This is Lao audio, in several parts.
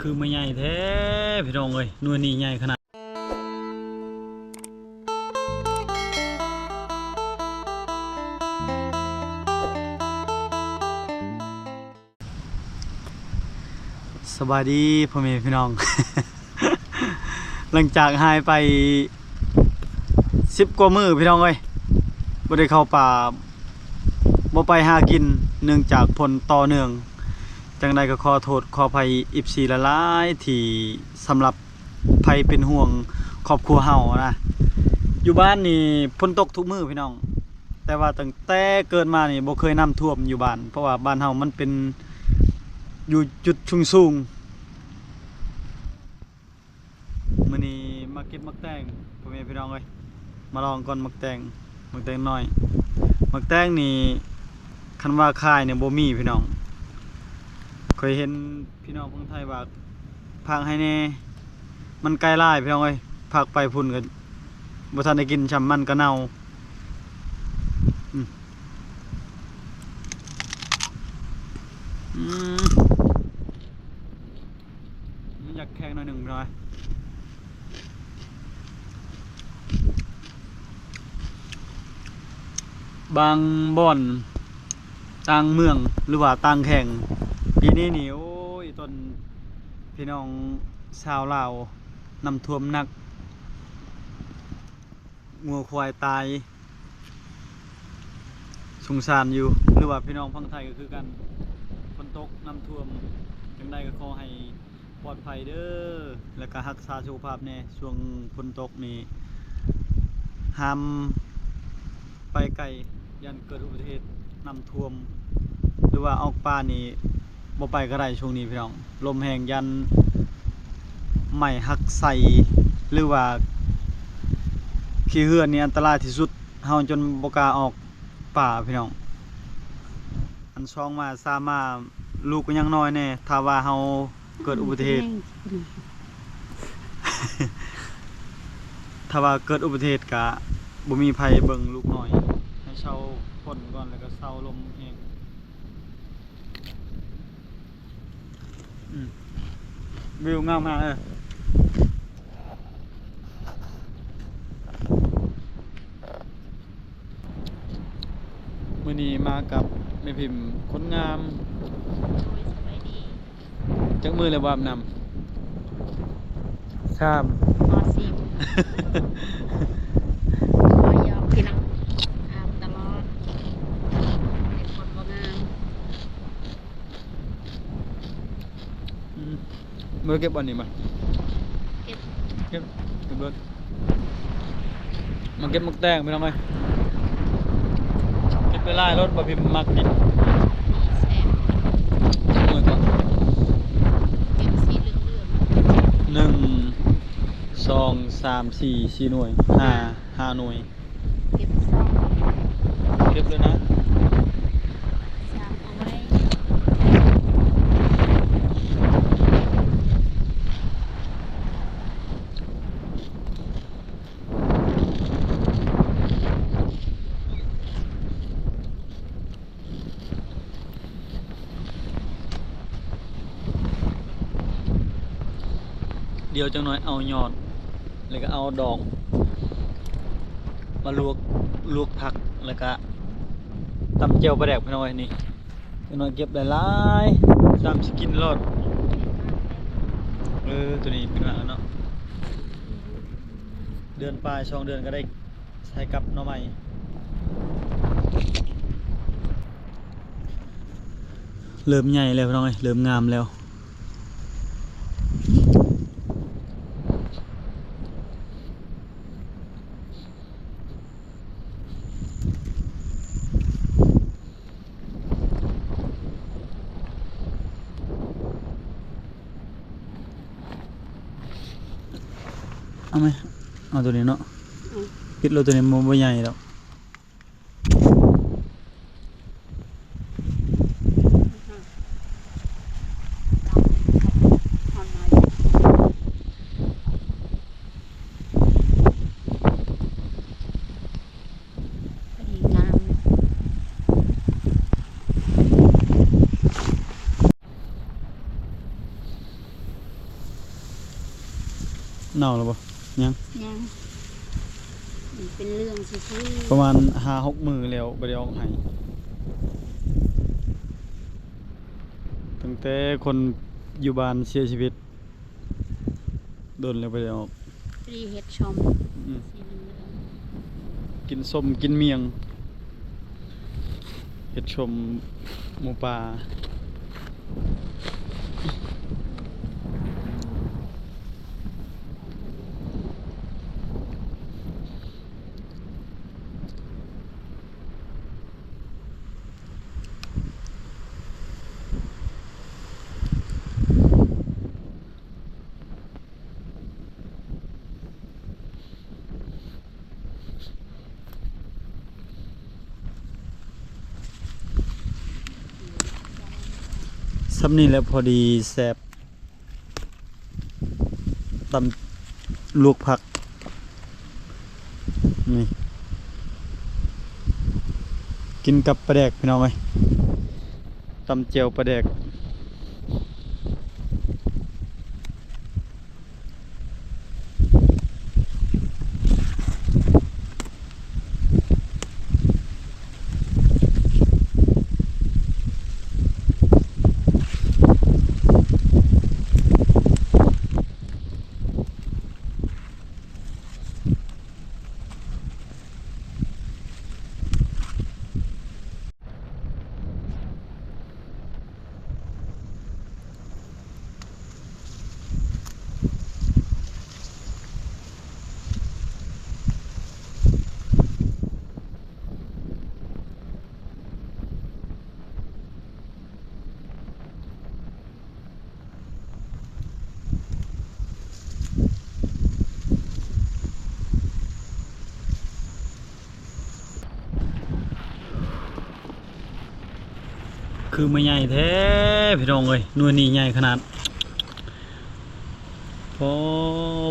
ຄືມາໃຫຍ່ແທ້ພີ່ນ້ອງເອີຍ ໜ່ວຍນີ້ໃຫຍ່ຂະໜາດ. ສະບາຍດີພໍ່ແມ່ພີ່ນ້ອງ. ຫຼັງຈາກຫາຍໄປສິບກວ່າມື້ພີ່ນ້ອງເອີຍ ບໍ່ໄດ້ເຂົ້າປ່າ ບໍ່ໄປຫາກິນ ເນື່ອງຈາກຝົນຕໍ່ເນື່ອງ. ຈັ່ງໃດກໍຂໍໂທດຂໍອະໄພເອັຟຊີຫຼາຍໆ ທີ່ສຳລັບໃຜເປັນຫ່ວງຄອບຄົວເຮົານະ. ຢູ່ບ້ານນີ້ຝົນຕົກທຸກມື້ພີ່ນ້ອງ ແຕ່ວ່າຕັ້ງແຕ່ເກີດມານີ້ບໍ່ເຄີຍນ້ຳຖ້ວມຢູ່ບ້ານ ເພາະວ່າບ້ານເຮົາມັນເປັນຢູ່ຈຸດສູງໆ. ມື້ນີ້ມາເກັບໝາກແຕງ ພໍ່ແມ່ພີ່ນ້ອງເອີຍ ມາລອງກ່ອນໝາກແຕງ ໝາກແຕງນ້ອຍ. ໝາກແຕງນີ້ຄັນວ່າຂາຍນີ້ບໍ່ມີພີ່ນ້ອງ. ເຄີຍເຫັນພີ່ນ້ອງຝັ່ງໄທວ່າຝາກໃຫ້ແດ່ ມັນໄກຫຼາຍພີ່ນ້ອງເອີຍ ຝາກໄປພຸ້ນກໍບໍ່ທັນໄດ້ກິນຊ້ຳ ມັນກໍເນົ່າ. ອືມ ອືມ ມັນຢາກແຂງໜ້ອຍໜຶ່ງພີ່ນ້ອງເອີຍ. ບາງບ່ອນຕ່າງເມືອງ ຫຼືວ່າຕ່າງແຂວງ ປີນີ້ນີ້ ໂອ້ຍ ຕອນພີ່ນ້ອງຊາວລາວນ້ຳຖ້ວມໜັກ ງົວຄວາຍຕາຍ ສົງສານຢູ່ ຫຼືວ່າພີ່ນ້ອງຝັ່ງໄທກໍຄືກັນ ຝົນຕົກນ້ຳຖ້ວມ ຈັ່ງໃດກໍຂໍໃຫ້ ປອດໄພເດີ້ ແລ້ວກະຮັກສາສຸຂະພາບແດ່. ຊ່ວງຝົນຕົກນີ້ ຫ້າມໄປໄກ ຢ້ານເກີດອຸບັດຕິເຫດນ້ຳຖ້ວມ ຫຼືວ່າອອກປ່ານີ້ບໍ່ໄປກໍໄດ້. ຊ່ວງນີ້ພີ່ນ້ອງ ລົມແຮງ ຢ້ານໄມ້ຫັກໃສ່ ຫຼືວ່າຂີ້ເຫື່ອນີ້ອັນຕະລາຍທີ່ສຸດ ເຮົາຈົນບໍ່ກ້າອອກປ່າພີ່ນ້ອງ. ອັນສອງມາ ສາມມາ ລູກກໍຍັງນ້ອຍແດ່ ຖ້າວ່າເຮົາເກີດອຸບັດຕິເຫດ ຖ້າວ່າເກີດອຸບັດຕິເຫດກະບໍ່ມີໃຜເບິ່ງລູກນ້ອຍ ໃຫ້ເຊົາຝົນກ່ອນ ແລ້ວກໍເຊົາລົມແຮງ. ອືມ ວິວງາມຂະໜາດເອີຍ. ມື້ນີ້ມາກັບແມ່ພິມຄົນງາມ. ໂດຍ ສະບາຍດີ. ຈັກມື້ແລ້ວບໍ່ອາບນ້ຳ? ສາມ ຮອດສີ່ມື້. ບໍ່ຢອກພີ່ນ້ອງ ອາບຕະຫຼອດ ເປັນຄົນບໍ່ງາມ. ອືມ ມາເກັບອັນນີ້ມາ ເກັບ ເກັບ ເກັບລົດ ມາເກັບໝາກແຕງພີ່ນ້ອງເອີຍ. ເກັບຫຼາຍໆໂລດ ບໍ່ພິມມັກກິນ ແຊບ. ຈັກໜ່ວຍກ່ອນ? ເກັບສີເຫຼືອງໆ ໜຶ່ງ ສອງ ສາມ ສີ່ ສີ່ໜ່ວຍ ຫ້າ ຫ້າໜ່ວຍ. ເກັບສອງ ເກັບເລີຍນະ ສາມເອົາໄວ້. ດຽວຈັກໜ້ອຍເອົາຍອດ ແລ້ວກໍເອົາດອກ ມາລວກ ລວກຜັກ ແລ້ວກໍຕຳແຈ່ວປາແດກພີ່ນ້ອງເອີຍ. ນີ້ຈັກໜ້ອຍເກັບຫຼາຍໆ ຕາມຊິກິນໂລດ. ເອີ ໂຕນີ້ເປັນວ່າເນາະ ເດືອນປາຍ ສອງເດືອນກໍໄດ້ ໃສ່ກັບໜໍ່ໄມ້. ເລີ່ມໃຫຍ່ແລ້ວພີ່ນ້ອງເອີຍ ເລີ່ມງາມແລ້ວ. ເອົາໄໝ? ເອົາໂຕນີ້ເນາະ ອືມ ປິດໂລດ ໂຕນີ້ມັນບໍ່ໃຫຍ່ດອກ. ພໍດີງາມ. ເນົ່າແລ້ວບໍ່? ຍັງ ຍັງ ມັນເປັນເລື່ອງຊື່ໆ ປະມານຫ້າຫົກມື້ແລ້ວບໍ່ໄດ້ອອກໄຮ່ ຕັ້ງແຕ່ຄົນຢູ່ບ້ານເສຍຊີວິດ ດົນແລ້ວບໍ່ໄດ້ອອກ ພໍດີເຮັດສົ້ມ ອືມ ຊິກິນສົ້ມກິນໝ້ຽງ ເຮັດສົ້ມໝູປ່າ. ສ່ຳນີ້ແຫຼະ ພໍດີແຊບ ຕຳລວກຜັກ ນີ້ ກິນກັບປາແດກ ພີ່ນ້ອງເອີຍ ຕຳແຈ່ວປາແດກ. ຄືມາໃຫຍ່ແທ້ພີ່ນ້ອງເອີຍ ໜ່ວຍນີ້ໃຫຍ່ຂະໜາດ ໂອ້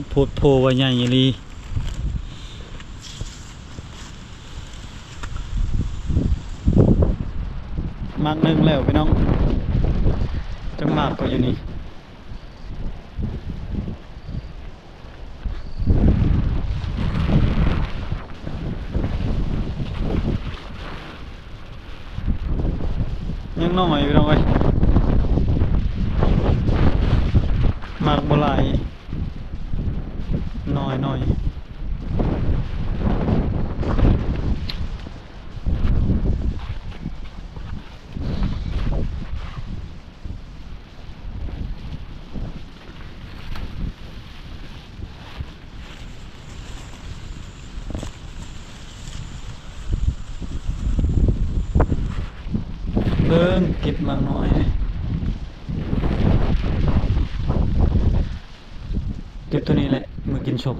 ໂພດໂພວ່າໃຫຍ່ອີ່ຫຼີ. ໝາກໜຶ່ງແລ້ວພີ່ນ້ອງ ຈັກໝາກກໍຢູ່ນີ້ ຍັງນ້ອຍພີ່ນ້ອງເອີຍ ໝາກບໍ່ຫຼາຍ ໜ້ອຍໆ. ເບິ່ງ ເກັບໝາກນ້ອຍ ເກັບໂຕນີ້ແຫຼະ ມື້ກິນສົ້ມ.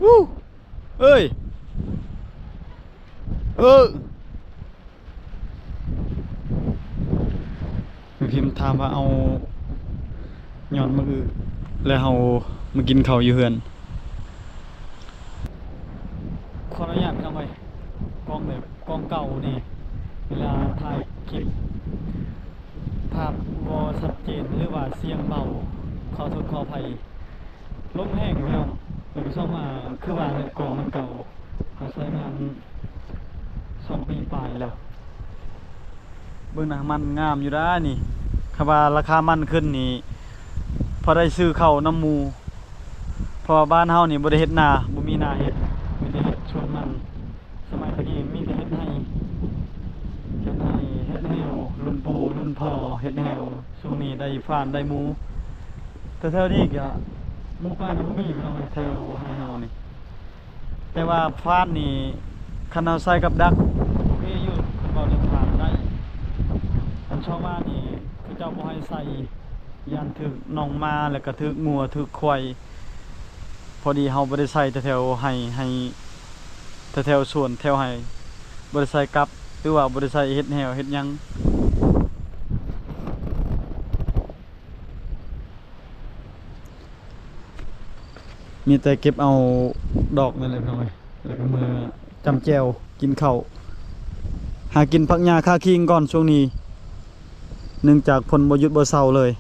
ວູ້ ເອີຍ ເອີ. ແມ່ພິມຖາມວ່າເອົາຍອດໝາກອຶ ແລ້ວເຮົາມາກິນເຂົ້າຢູ່ເຮືອນ. ຂໍອະນຸຍາດພີ່ນ້ອງເອີຍ ກ້ອງແບບກ້ອງເກົ່ານີ້ ເວລາຖ່າຍຄລິບ ພາບບໍ່ຊັດເຈນ ຫຼືວ່າສຽງເບົາ ຂໍໂທດຂໍອະໄພ. ລົມແຮງພີ່ນ້ອງ ເປັນຊ່ວງວ່າ ຄືວ່າແຫຼະ ກ້ອງມັນເກົ່າ ເຮົາໃຊ້ງານສອງປີປາຍແລ້ວ. ເບິ່ງນະ ມັນງາມຢູ່ດານີ້ ຄັນວ່າລາຄາມັນຂຶ້ນນີ້ ພໍໄດ້ຊື້ເຂົ້ານຳໝູ່ ເພາະວ່າບ້ານເຮົານີ້ບໍ່ໄດ້ເຮັດນາ ບໍ່ມີນາເຮັດ ມີແຕ່ເຮັດສວນມັນ. ສະໄໝຕະກີ້ມີແຕ່ເຮັດໄຮ່ ເຮັດໄຮ່ ເຮັດແຫ້ວ ລຸ້ນປູ່ລຸ້ນພໍ່ເຮັດແຫ້ວ. ຊ່ວງນີ້ໄດ້ຟານໄດ້ໝູ ແຕ່ແຖວນີ້ກະໝູປ່າກະບໍ່ມີພີ່ນ້ອງ ແຖວໄຮ່ເຮົານີ້. ແຕ່ວ່າຟານນີ້ ຄັນເຮົາໃສ່ກັບດັກ ໂອເຄຢູ່ ຄັນເວົ້າເລື່ອງຟານໄດ້. ອັນຊອກວ່ານີ້ ເຂົາເຈົ້າບໍ່ໃຫ້ໃສ່ ຢ້ານຖືກໜອງໝາ ແລ້ວກະຖືກງົວ ຖືກຄວາຍ. ພໍດີເຮົາບໍ່ໄດ້ໃສ່ແຖວໄຮ່ ໃຫ້ແຖວສວນແຖວໄຮ່ ບໍ່ໄດ້ໃສ່ກັບ ຫຼືວ່າບໍ່ໄດ້ໃສ່ເຮັດແຫ້ວເຮັດຫຍັງ. ມີແຕ່ເກັບເອົາດອກນັ້ນແຫຼະພີ່ນ້ອງເອີຍ ແລ້ວກໍເມືອຈ້ຳແຈ່ວກິນເຂົ້າ ຫາກິນຜັກຫຍ້າຄາຄີງກ່ອນຊ່ວງນີ້ ເນື່ອງຈາກຝົນບໍ່ຢຸດບໍ່ເຊົາເລີຍ.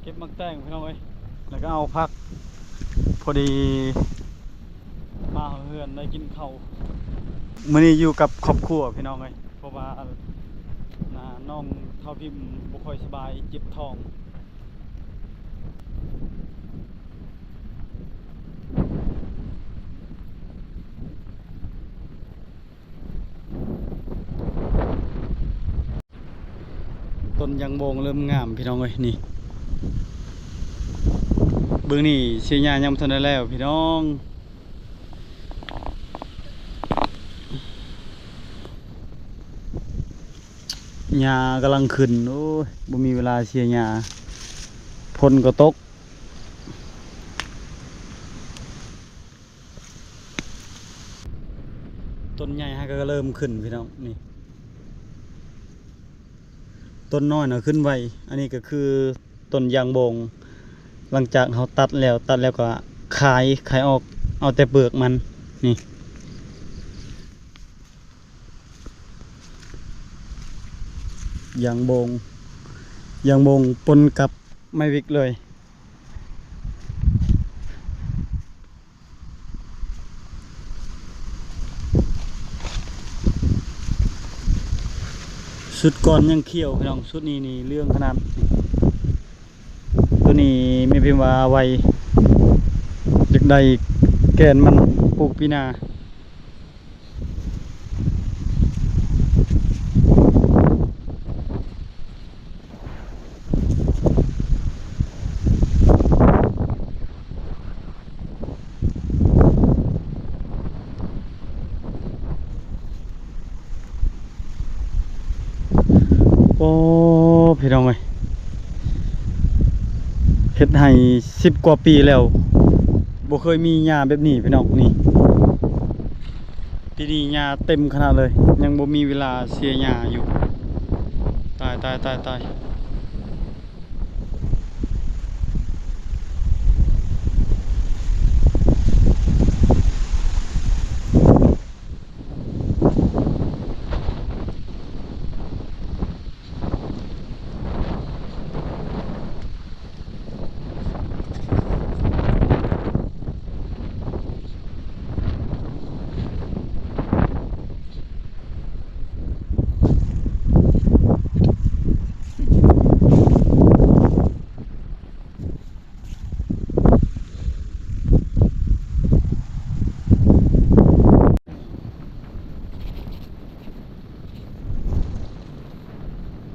ເກັບໝາກແຕງພີ່ນ້ອງເອີຍ ແລ້ວກໍເອົາຜັກ ພໍດີມາຮອດເຮືອນໄດ້ກິນເຂົ້າ. ມື້ນີ້ຢູ່ກັບຄອບຄົວພີ່ນ້ອງເອີຍ ເພາະວ່າ ນ້ອງທ້າວພິມບໍ່ຄ່ອຍສະບາຍ ເຈັບທ້ອງ. ຕົ້ນຢາງໂບງເລີ່ມງາມພີ່ນ້ອງເອີຍ ນີ້ ເບິ່ງນີ້ ເສຍຫຍ້າຍັງບໍ່ທັນໄດ້ແລ້ວພີ່ນ້ອງ. ຫຍ້າກຳລັງຂຶ້ນ ໂອ້ຍ ບໍ່ມີເວລາເສຍຫຍ້າ ຝົນກໍຕົກ. ຕົ້ນໃຫຍ່ຫາກະເລີ່ມຂຶ້ນພີ່ນ້ອງ ນີ້ ຕົ້ນນ້ອຍນະຂຶ້ນໄວ. ອັນນີ້ກະຄືຕົ້ນຢາງໂບງ ຫຼັງຈາກເຮົາຕັດແລ້ວ ຕັດແລ້ວກະຂາຍ ຂາຍອອກ ເອົາແຕ່ເປືອກມັນ ນີ້ ຢາງໂບງ ຢາງໂບງປົນກັບໄມ້ວິກເລີຍ. ຊຸດກ່ອນຍັງຂຽວພີ່ນ້ອງ ຊຸດນີ້ນີ້ເຫຼືອງຂະໜາດ. ໂຕນີ້ແມ່ພິມວ່າໄວ ຢາກໄດ້ແກ່ນມັນປູກປີໜ້າ. ໂອ້ ພີ່ນ້ອງເອີຍ ເຮັດໄຮ່ສິບກວ່າປີແລ້ວ ບໍ່ເຄີຍມີຫຍ້າແບບນີ້ພີ່ນ້ອງ ນີ້. ປີນີ້ຫຍ້າເຕັມຂະໜາດເລີຍ ຍັງບໍ່ມີເວລາເສຍຫຍ້າຢູ່. ຕາຍ ຕາຍ ຕາຍ ຕາຍ.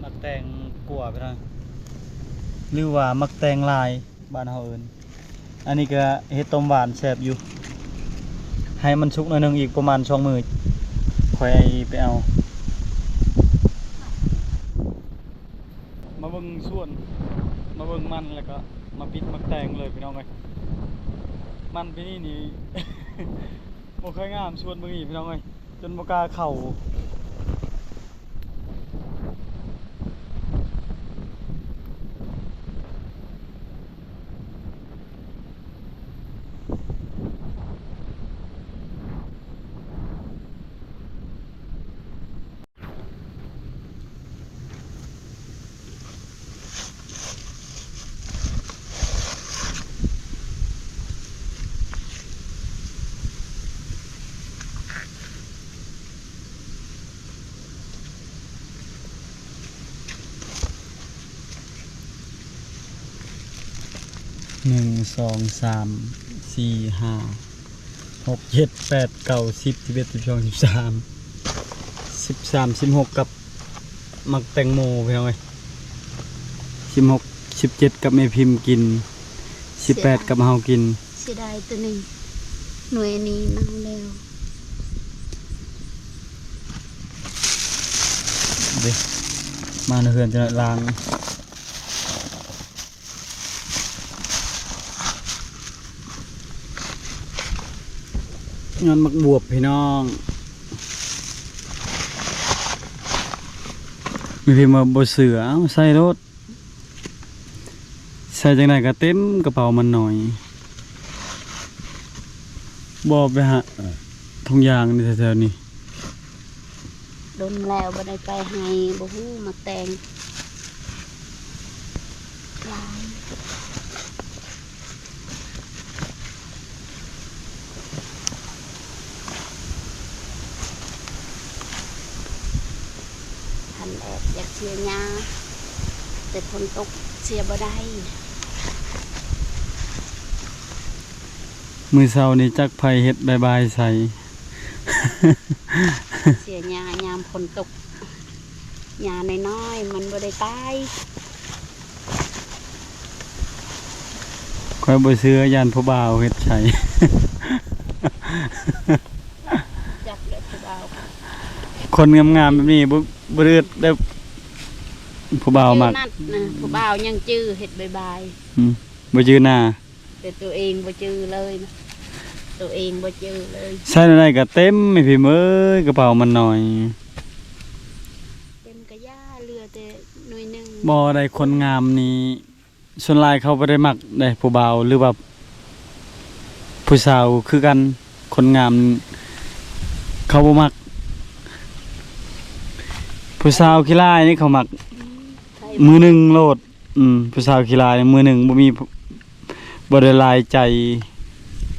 ໝາກແຕງກົວໄປໜ້ອຍ ຫຼືວ່າໝາກແຕງລາຍ ບ້ານເຮົາເອີ້ນ. ອັນນີ້ກະເຮັດຕົ້ມຫວານແຊບຢູ່ ໃຫ້ມັນສຸກໜ້ອຍໜຶ່ງ ອີກປະມານສອງມື້ ຄ່ອຍໄປເອົາ. ມາເບິ່ງສວນ ມາເບິ່ງມັນ ແລ້ວກໍມາປິດໝາກແຕງເລີຍພີ່ນ້ອງເອີຍ. ມັນປີນີ້ນີ້ ບໍ່ເຄີຍງາມ ສວນເບິ່ງນີ້ພີ່ນ້ອງເອີຍ ຈົນບໍ່ກ້າເຂົ້າ. ໂ ໜຶ່ງ ສອງ ສາມ ສີ່ ຫ້າ ຫົກ ເຈັດ ແປດ ເກົ້າ ສິບ ສິບເອັດ ສິບສອງ ສິບສາມ ສິບສາມ ສິບຫົກ ກັບໝາກແຕງໂມ ພີ່ນ້ອງເອີຍ ສິບຫົກ ສິບເຈັດ ກັບແມ່ພິມກິນ ສິບແປດ ເສຍດາຍ ກັບເຮົາກິນ. ເສຍດາຍໂຕນີ້ ໜ່ວຍນີ້ເນົ່າແລ້ວ. ເດ້ ມາໃນເຮືອນຈະລ້າງ ຍອດໝາກບວບພີ່ນ້ອງ ມີເພິ່ນວ່າບໍ່ເຊື່ອ ເອົາໃສ່ໂລດ ໃສ່ຈັ່ງໃດກໍເຕັມກະເປົາມັນໜ້ອຍ ບໍ່ໄປຫາຖົງຢາງນີ້ແຖວໆນີ້. ດົນແລ້ວບໍ່ໄດ້ໄປໄຮ່ ບໍ່ຮູ້ໝາກແຕງຫຼາຍ. ຄັນແອບຢາກເສຍຫຍ້າ ແຕ່ຝົນຕົກເສຍບໍ່ໄດ້. ມື້ເຊົ້ານີ້ຈັກໃຜເຮັດບາຍບາຍໃສ່ ເສຍຫຍ້າຍາມຝົນຕົກ ຫຍ້ານ້ອຍໆ ມັນບໍ່ໄດ້ຕາຍ. ຂ້ອຍບໍ່ເຊື່ອ ຢ້ານຜູ້ບ່າວເຮັດໃສ່. ຈັກແລ້ວຜູ້ບ່າວ ຄົນງາມໆແບບນີ້ບໍ່ ບໍ່ໄດ້ເຮັດແບບຜູ້ບ່າວມັກ ນະ ຜູ້ບ່າວຍັງຈື່ເຮັດບາຍບາຍ ອືມ ບໍ່ຈື່ໜ້າ. ແຕ່ໂຕເອງບໍ່ຈື່ເລີຍນະ ໂຕເອງບໍ່ຈື່ເລີຍ. ໃສ່ແນວໃດກໍເຕັມ ແມ່ພິມເອີຍ ກະເປົາມັນໜ້ອຍ. ເຕັມກະຢ່າ ເຫຼືອແຕ່ໜ່ວຍໜຶ່ງ. ບໍ່ໄດ້ ຄົນງາມນີ້ ສ່ວນຫຼາຍເຂົາບໍ່ໄດ້ມັກເດ້ ຜູ້ບ່າວ ຫຼືວ່າຜູ້ສາວຄືກັນ ຄົນງາມເຂົາບໍ່ມັກ. ຜູ້ສາວຂີ້ລ້າຍນີ້ເຂົາມັກ ອືມ ມື້ໜຶ່ງໂລດ. ອືມ ຜູ້ສາວຂີ້ລ້າຍ ມື້ໜຶ່ງບໍ່ມີ ບໍ່ໄດ້ຫຼາຍໃຈ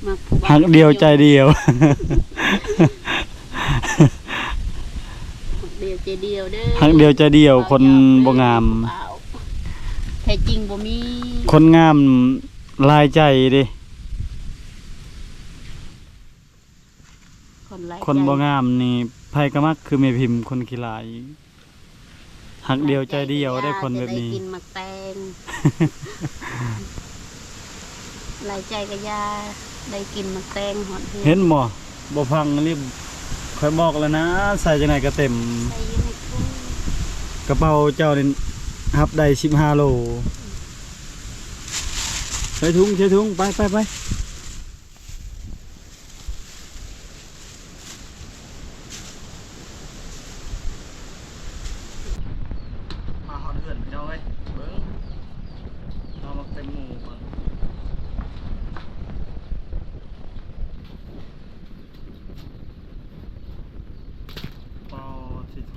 ມັກຜູ້ບ່າວ ຮັກດຽວໃຈດຽວ ຮັກດຽວໃຈດຽວເດີ ຮັກດຽວໃຈດຽວ. ຄົນບໍ່ງາມ ແທ້ຈິງບໍ່ມີ ຄົນງາມຫຼາຍໃຈເດ້. ຄົນບໍ່ງາມນີ້ໃຜກໍມັກ ຄືແມ່ພິມ ຄົນຂີ້ລ້າຍ ຮັກດຽວໃຈດຽວເດ້ ຄົນແບບນີ້. ກິນໝາກແຕງ ຫຼາຍໃຈກໍຢ່າ ໄດ້ກິນໝາກແຕງຮອດເຮືອນ. ເຫັນບໍ່ ບໍ່ຟັງລີ້ ຂ້ອຍບອກແລ້ວນະ ໃສ່ຈັ່ງໃດກໍເຕັມ. ໃສ່ຢູ່ໃນຖົງ ກະເປົາເຈົ້ານີ້ຮັບໄດ້ສິບຫ້າໂລ. ໃສ່ຖົງ ໃສ່ຖົງ ໄປ ໄປ ໄປ. ມາຮອດເຮືອນພີ່ນ້ອງເອີຍ ເບິ່ງ ເອົາໝາກແຕງໂມກ່ອນ. ປາທິໂທ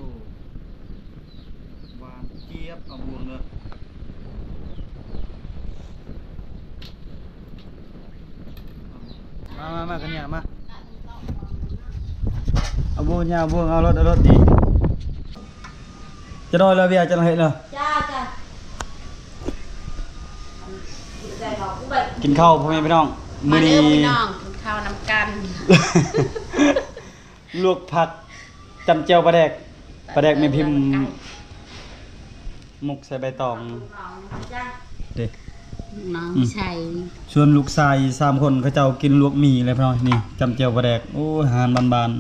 ຫວານຈຽບ ເອົາບ່ວງເດີ. ມາ ມາ ມາ ກັນຍາມາ ເອົາບ່ວງຍາ ເອົາບ່ວງ ເອົາລົດ ເອົາລົດນີ້. ຈະໂດຍແລ້ວ ເວຍ ຈະເຮັດເນາະ. ຈ້າ ຈ້າ ກິນເຂົ້າ ພໍ່ແມ່ພີ່ນ້ອງ ມື້ນີ້ ມາເດີພີ່ນ້ອງ ກິນເຂົ້ານຳກັນ. ລວກຜັກ ຈ້ຳແຈ່ວປາແດກ ປາແດກແມ່ພິມ ໝົກໃສ່ໃບຕອງເດ້. ນ້ອງໃສ່ ສ່ວນລູກຊາຍສາມຄົນ ເຂົາເຈົ້າກິນລວກໝີ່ແລ້ວພີ່ນ້ອງ. ນີ້ ຈ້ຳແຈ່ວປາແດກ ໂອ້ຍ ອາຫານບ້ານ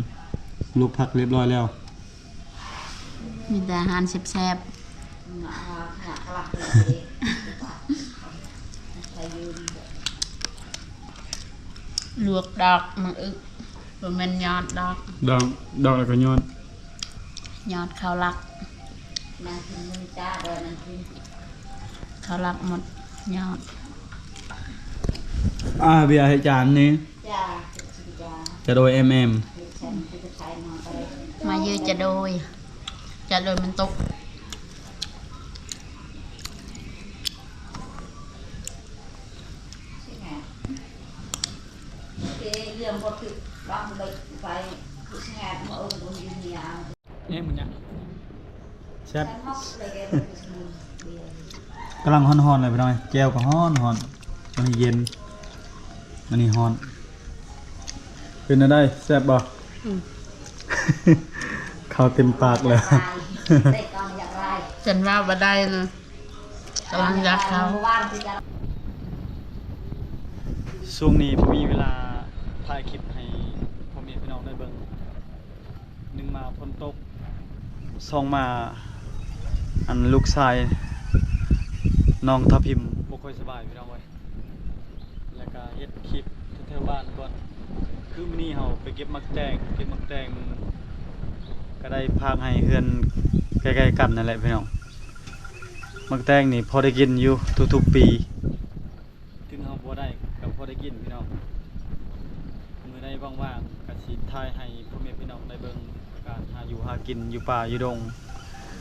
ໆ ລວກຜັກຮຽບຮ້ອຍແລ້ວ. ມີແຕ່ອາຫານແຊບໆ. ລວກດອກໝາກອຶ ບໍ່ແມ່ນຍອດດອກ ດອກ ດອກແລ້ວກໍຍອດ ຍອດເຂົ້າລັກ ເຂົ້າລັກໝົດຍອດ. ອ່າ ເບຍເຮັດຈານນີ້. ຈະໂດຍ ແອມແອມ ມາເຍອະ ຈະໂດຍ ຈະໂດຍມັນຕົກ. ແຊບ ກຳລັງຮ້ອນໆ ເລີຍພີ່ນ້ອງ ແຈ່ວກໍຮ້ອນໆ. ອັນນີ້ເຢັນ ອັນນີ້ຮ້ອນ. ເປັນແນວໃດ? ແຊບບໍ່? ອືມ ເຂົ້າເຕັມປາກແລ້ວ. ຈົນເວົ້າບໍ່ໄດ້ນະ ກຳລັງຢາກເຂົ້າ. ຊ່ວງນີ້ບໍ່ມີເວລາຖ່າຍຄລິບໃຫ້ພໍ່ແມ່ພີ່ນ້ອງໄດ້ເບິ່ງ. ໜຶ່ງມາຝົນຕົກ, ສອງມາ ອັນ ລູກຊາຍນ້ອງທັບທິມບໍ່ຄ່ອຍສະບາຍພີ່ນ້ອງເອີຍ, ແລ້ວກະເຮັດຄລິບແຖວໆບ້ານກ່ອນ. ຄືມື້ນີ້ເຮົາໄປເກັບໝາກແຕງ, ເກັບໝາກແຕງກະໄດ້ຝາກໃຫ້ເຮືອນໃກ້ໆກັນນັ້ນແຫຼະພີ່ນ້ອງ. ໝາກແຕງນີ້ພໍໄດ້ກິນຢູ່ທຸກໆປີ. ເຖິງເຮົາບໍ່ໄດ້ກໍພໍໄດ້ກິນພີ່ນ້ອງ. ມື້ໃດວ່າງໆກໍຊິຖ່າຍໃຫ້ພໍ່ແມ່ພີ່ນ້ອງໄດ້ເບິ່ງ ການຫາຢູ່ຫາກິນຢູ່ປ່າຢູ່ດົງ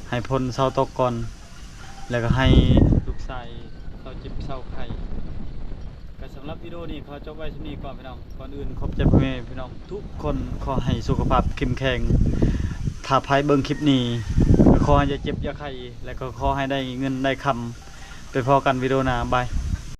ໃຫ້ຝົນເຊົາຕົກກ່ອນ ແລ້ວກໍໃຫ້ລູກຊາຍເຊົາເຈັບເຊົາໄຂ້. ກໍສຳລັບວິດີໂອນີ້ຂໍຈົບໄວ້ສ່ຳນີ້ກ່ອນພີ່ນ້ອງ. ກ່ອນອື່ນຂອບໃຈພໍ່ແມ່ພີ່ນ້ອງທຸກຄົນ, ຂໍໃຫ້ສຸຂະພາບເຂັ້ມແຂງ. ຖ້າໃຜເບິ່ງຄລິບນີ້ ກໍຂໍໃຫ້ຢ່າເຈັບຢ່າໄຂ້ ແລ້ວກໍຂໍໃຫ້ໄດ້ເງິນໄດ້ຄຳ. ໄປພໍ້ກັນວິດີໂອໜ້າ. ບາຍ.